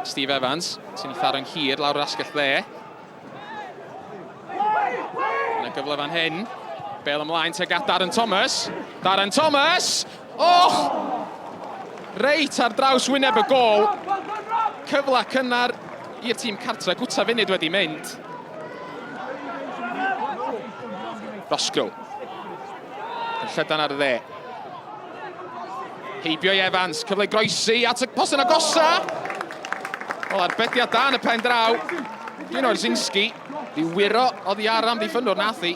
Steve Evans, sy'n ei tharo'n hir lawr yr asgell dde. Yna gyfle fan hyn. Bel ymlaen tuag at Darren Thomas. Darren Thomas! Och! Reit ar draws wyneb y gôl. Cyfle cynnar i'r tîm cartre. Gwta funud wedi mynd. Roscoe. Yn llydan ar y dde. Heibio i Evans, cyfle groesi at y postyn agosa. Wel, arbediad da yn y pen draw. Un o'r Zinski, di wyro oddi ar amddiffynnwr nath i.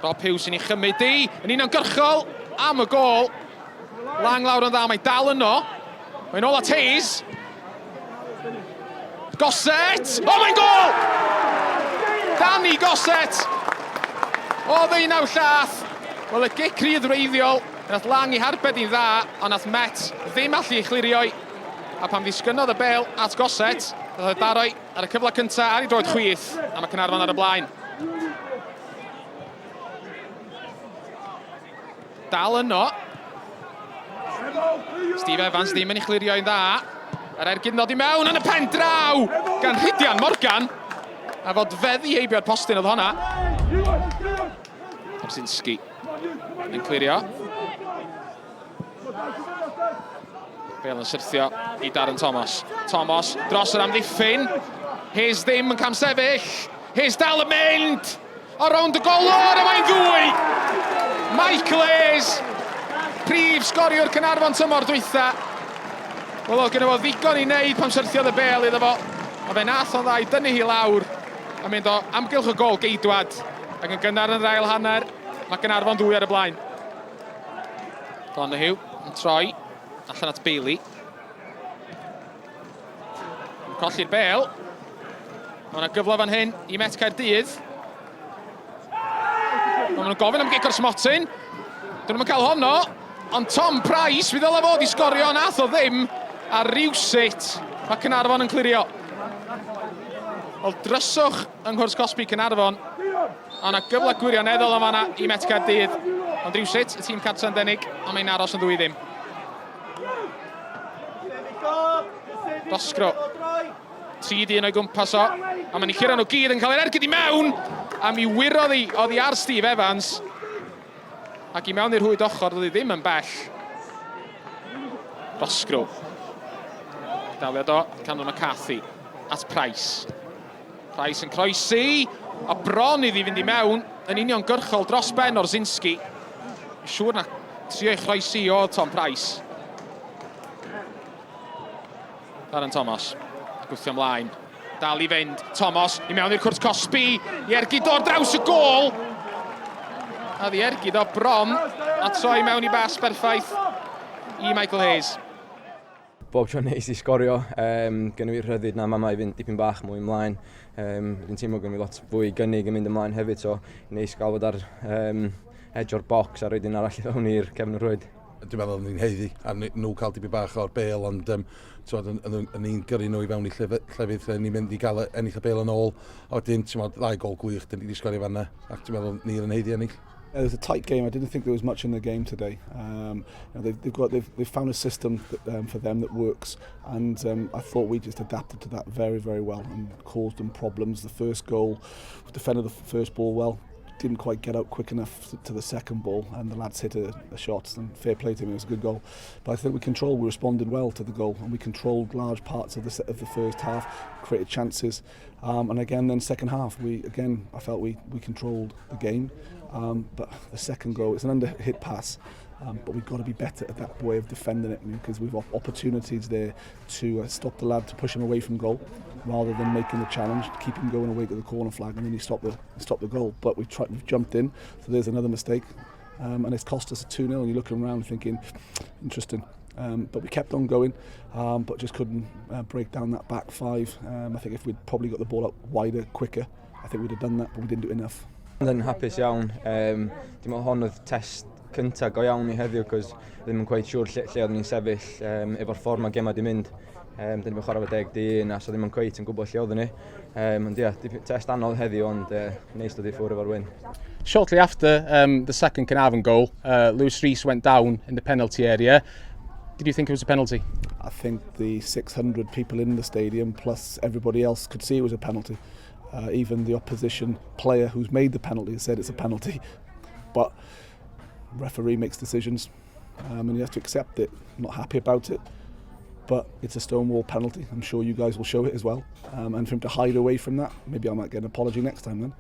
Rob Hughes sy'n ei chymryd di, yn uniongyrchol am y gôl. Lang lawr yn dda, mae dal yno. Mae'n ôl at Hayes. Gossett! O, mae'n gôl! Danny Gossett! O ddeunaw llath! Wel, y gic rydd wreiddiol, nath Lang i harbed i'n dda, ond nath Met ddim allu ei chlirio i. A pan ddisgynnodd y bel at Gossett, nath e daroi ar y cyfle cyntaf ar ei droed chwith, a mae Caernarfon ar y blaen. Dal yno. Steve Evans ddim yn ei chlirio i'n dda. Yr ergyd yn dod i mewn yn y pen draw gan Rhydian Morgan. A fod feddi heibio'r postyn oedd honna. Brzezinski yn clirio. Bale yn syrthio i Darren Thomas. Thomas dros yr amddiffyn. Hayes ddim yn camsefyll. Hayes dal yn mynd! O rownd y golwr, a mae'n ddwy! Michael Hayes, prif sgoriwr Caernarfon tymor dwytha. Wel, oedd gyda fo ddigon i wneud pan syrthiodd y bel iddo fo. A fe nath o'n dda i dynnu hi lawr a mynd o amgylch y gol geidwad. Ac yn gynnar yn yr ail hanner, mae Gaernarfon ddwy ar y blaen. Donoghue yn troi allan at Bailey. Yn colli'r bel. Mae yna gyfle fan hyn i Met Caerdydd. Mae nhw'n gofyn am gic o'r smotyn. Dyn nhw'n cael honno. Ond Tom Price, fi ddylai fod i sgorio, nath o ddim. A rywsut, mae Cynarfon yn clirio. Wel, dryswch yng nghwrs cosbi Cynarfon. A yna gyfle gwirioneddol yn fanna i Met Caerdydd. Ond rywsut, y tîm cartra'n denig, ond mae'n aros yn ddwy ddim. Roscrow. 3 dyn o'i gwmpas o. A mae'n curo nhw gyd yn cael yr ergyd i mewn. A mi wyrodd hi oddi ar Steve Evans. Ac i mewn i'r rhwyd ochr, doedd hi ddim yn bell. Roscrow. Daliad o, Cameron McCarthy at Price. Price yn croesi, a bron iddi fynd i mewn yn uniongyrchol dros ben Orzinski. Siŵr na trio ei chroesi o Tom Price. Darren Thomas, gwthio ymlaen. Dal i fynd, Thomas i mewn i'r cwrt cosbi, i ergyd o'r draws y gôl. A ddi ergyd o bron a troi mewn i bas berffaith i Michael Hayes. Bob tro neis i sgorio, um, gynnu fi rhyddid na mama i fynd dipyn bach mwy ymlaen. Um, dwi'n teimlo gynnu fi lot fwy gynnig yn mynd ymlaen hefyd, so neis gael fod ar um, edge o'r box a roed un arall i fewn i'r cefn y rhwyd. Dwi'n meddwl ni'n heiddi a nhw cael dipyn bach o'r bel, ond um, twod, yn, yn, yn ni'n gyrru nhw i fewn i llefydd, llefydd lle ni'n mynd i gael ennill y bel yn ôl. A wedyn, ti'n meddwl, ddau gol gwych, dyn ni wedi sgorio fanna, ac dwi'n meddwl ni'n yn heiddi ennill. It was a tight game. I didn't think there was much in the game today. Um, you know, they've, they've got they've, they've found a system that, um, for them that works, and um, I thought we just adapted to that very very well and caused them problems. The first goal, defended the first ball well, didn't quite get out quick enough to the second ball, and the lads hit a, a shot. And fair play to him, it was a good goal. But I think we controlled, we responded well to the goal, and we controlled large parts of the of the first half, created chances, um, and again then second half we again I felt we we controlled the game. Um, but the second goal, it's an under hit pass. Um, but we've got to be better at that way of defending it because we've got opportunities there to uh, stop the lad to push him away from goal rather than making the challenge, to keep him going away to the corner flag and then you stop the stop the goal. But we've tried, we've jumped in, so there's another mistake. Um, and it's cost us a 2-0 and you're looking around thinking, interesting. Um, but we kept on going, um, but just couldn't uh, break down that back five. Um, I think if we'd probably got the ball up wider, quicker, I think we'd have done that, but we didn't do enough. Yn hapus iawn. Um, dwi'n meddwl hon oedd test cyntaf go iawn i heddiw, cos ddim yn quite siŵr lle, lle oeddwn ni'n sefyll um, efo'r ffordd mae gemau di mynd. Um, dyn ni'n chwarae efo deg dyn, a so ddim yn quite yn gwybod lle oeddwn ni. Um, ond ia, test anodd heddiw, ond uh, neis dod i ffwrdd efo'r win. Shortly after um, the second Carnarvon goal, uh, Lewis Rees went down in the penalty area. Did you think it was a penalty? I think the 600 people in the stadium plus everybody else could see it was a penalty. Even the opposition player who's made the penalty said it's a penalty. But referee makes decisions and he has to accept it. Not happy about it, but it's a stonewall penalty. I'm sure you guys will show it as well. And for him to hide away from that, maybe I might get an apology next time then.